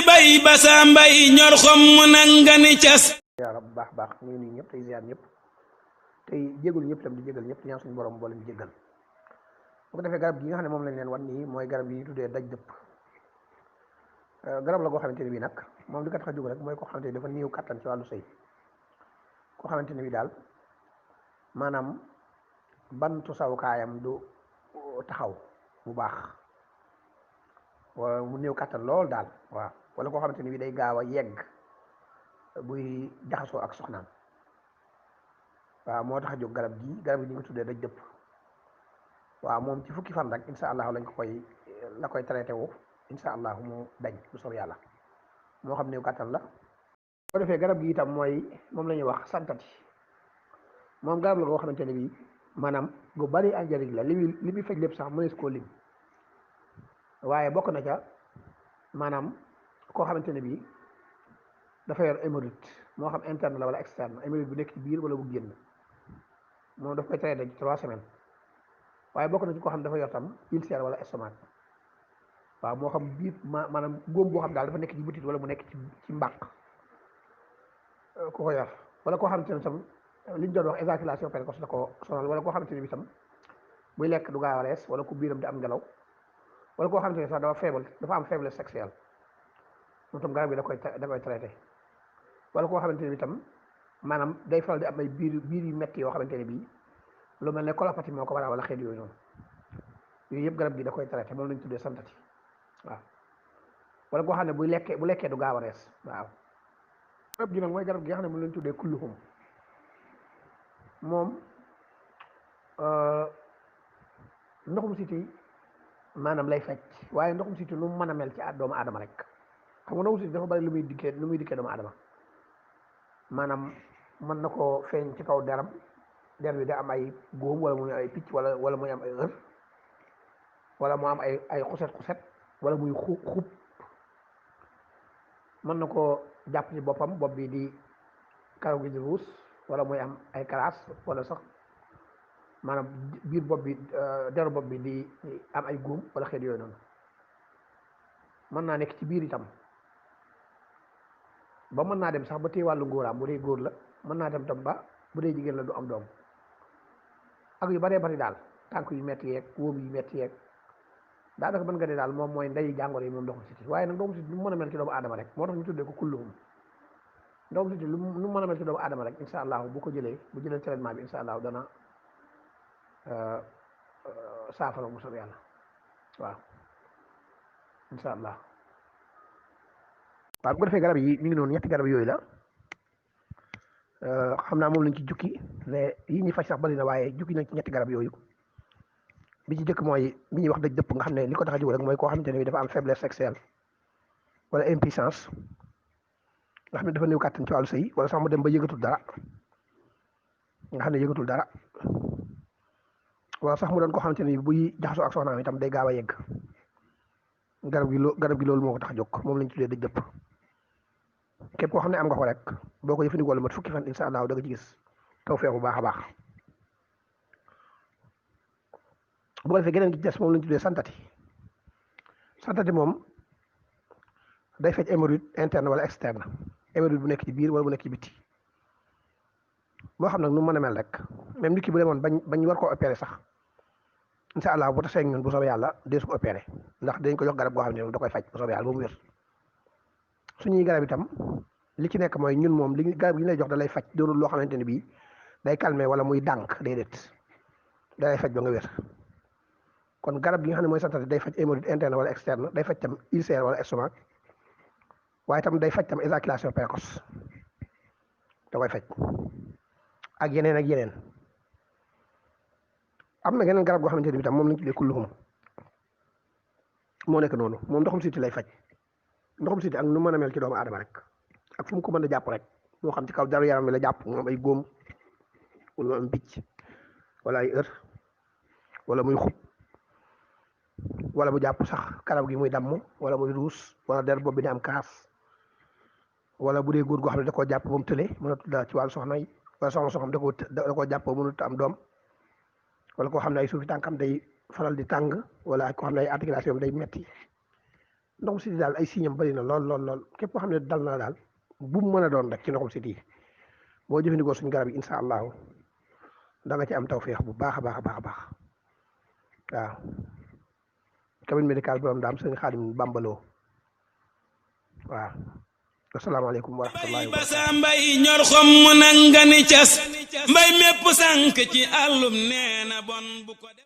bay basa mbay ñor xom mu nangani cas yàlla bu baax ñu ngi nuyu ñëpp tey ziar ñëpp tey jégalu ñëpp tam di jégal ñëpp ñaan suñu borom boole ñu jégal bu ko defee garab gi nga xam ne moom lañ leen wan nii mooy garab yi ñu tuddee daj dëpp garab la goo xamante ne bii nag moom li ko tax a jóg rek mooy koo xamante ni dafa néew kattan ci wàllu sëy koo xamante ne bii daal maanaam bantu sawukaayam du taxaw bu baax wala mu néew kattan lool daal waaw wala koo xamante ne bii day gaaw a yegg buy jaxasoo ak soxnaam waaw moo tax a jóg garab gi ñu ngi tuddee daj dëpp waaw moom ci fukki fan rek insha allahu la koy traité wu insha allahu mu dañ bu soob yàlla moo xam néew kattan la. boo defee garab gi itam mooy moom la ñuy wax santati moom garab la goo xamante ne bii maanaam gu bari njariñ la li muy faj lépp sax mënees koo lim waaye bokk na ca maanaam koo xamante ne bii dafa yor hémorroïde moo xam interne la wala externe hémorroïde bu nekk ci biir wala bu génn moom daf koy traité ci 3 semaines waaye bokk na ci koo xam dafa yor tam ulcère wala estomac waaw moo xam biir maanaam góom boo xam daal dafa nekk ci butit wala mu nekk ci mbàq ku ko yor wala koo xamante ne tam li ñu doon wax éjaculation précoce da ko sonal wala koo xamante ne bi tam buy lekk du gaaw a rees wala ku biiram di am ngelaw wala koo xamante ne sax dafa am faiblesse sexuelle moom tam garab gi da koy traité wala koo xamante ne bi tam maanaam day faral di am ay biir yu metti yoo xamante ne bii lu mel ne colopathie moo ko waral wala xeet yooyu noonu yooyu yëpp garab gi da koy traité moom lañu tuddee santati waaw wala koo xam ne bu lekkee du gaaw a rees waaw garab gi nag mooy garab gi nga xam ne moom lañu tuddee kulluhum moom ndoxum siti maanaam lay fecc waaye ndoxum siti nu mu mën a mel ci doomu aadama rek xam nga ndoxum siti dafa bari lu muy dikkee doomu aadama maanaam mën na koo feeñ ci kaw deram der bi da am ay góom wala muy ay picc wala muy am ay ër wala mu am ay xuset wala muy xub mën na koo jàpp ci boppam bopp bi di karaw gi di ruus wala muy am ay karaas wala sax maanaam biir bopp bi deru bopp bi di am ay góom wala xeet yooyu noonu mën naa nekk ci biir itam ba mën naa dem sax ba téye wàllu ngóoraam bu dee góor la mën naa dem tam ba bu dee jigéen la du am doom ak yu baree bari daal tànk yu metti yeeg wóom yu metti yeeg daanaka mën nga ne daal moom mooy ndeyu jàngoro yi moom ndoxum siti waaye nag ndoxum siti lu mu mën a mel ci doomu aadama rek moo tax ñu tuddee ko kulluhum ndoxum siti lu mu mën a mel ci doomu aadama rek insha allahu bu jëlee traitement bi insha allahu dana saafara bu soobee yàlla waaw insha allah waaw bu ko defee garab yi ñu ngi noonu ñetti garab yooyu la xam naa moom lañ ci jukki mais yi ñuy faj sax bari na waaye jukki nañ ci ñetti garab yooyu bi ci jëkk mooy bi ñuy wax daj dëpp nga xam ne li ko tax a jóg rek mooy koo xamante ne bi dafa am faiblesse sexuelle wala impuissance nga xam ne dafa néew kàttan ci wàllu sëy wala sax mu dem ba yëgatul dara nga xam ne yëgatul dara wala sax mu doon koo xamante ne bi buy jaxasoo ak soxnaam itam day gaaw a yegg garab gi loolu moo ko tax a jóg moom lañ tuddee daj dëpp képp koo xam ne am nga ko rek boo ko jëfandikoo lu mat fukki fan insha allah da nga ci gis tawfeex bu baax a baax bu ko defee geneen gi ci des moom lañu tuddee santati moom day faj hémorroïde interne wala externe hémorroïde bu nekk ci biir wala bu nekk ci bitti moo xam nag nu mën a mel rek même nit ki bu demoon bañ war koo opéré sax insha allah bu tasee ak ñun bu soobee yàlla dee su ko opéré ndax dañ ko jox garab goo xam ne da koy faj bu soobee yàlla ba mu wér suñuy garab itam li ci nekk mooy ñun moom garab gi ñu lay jox da lay faj doonul loo xamante ne bii day calmer wala muy dànk déedéet da lay faj ba nga wér kon garab gi nga xam ne mooy santati day faj hémorroïde interne wala externe day faj tam ulcère wala estomac waaye tam day faj tam éjaculation précoce da koy faj ak yeneen am na geneen garab goo xamante ne bi tam moom lañu tuddee kulluhum moo nekk noonu moom ndoxum siti lay faj ndoxum siti ak nu mën a mel ci doomu aadama rek ak fu mu ko mën a jàpp rek moo xam ci kaw daru yaram bi la jàpp mu am ay góom wala mu am picc wala ay ër wala muy xub wala mu jàpp sax karaw gi muy damm wala muy ruus wala der bopp bi di am kaas wala bu dee góor goo xam ne da koo jàpp ba mu tële mënatu dara ci wàllu soxna yi wala soxna da koo jàpp ba mënut am doom wala koo xam ne ay suufi tànkam day faral di tàng wala koo xam ne ay articulation day metti ndoxum siti daal ay signam bari na lool képp koo xam ne dal na daal bu mu mën a doon rek ci ndoxum siti boo jëfandikoo suñu garab yi insha allahu da nga ci am tawféex bu baax a baax waaw cabinet médical borom daam sëñ Xaadim Bambaloo waaw asalaamaaleykum wa rahmatullahi wa basa mbay ñor xom mu nanga ni cas mbay mépp sànk ci àllum nee na bon bu ko def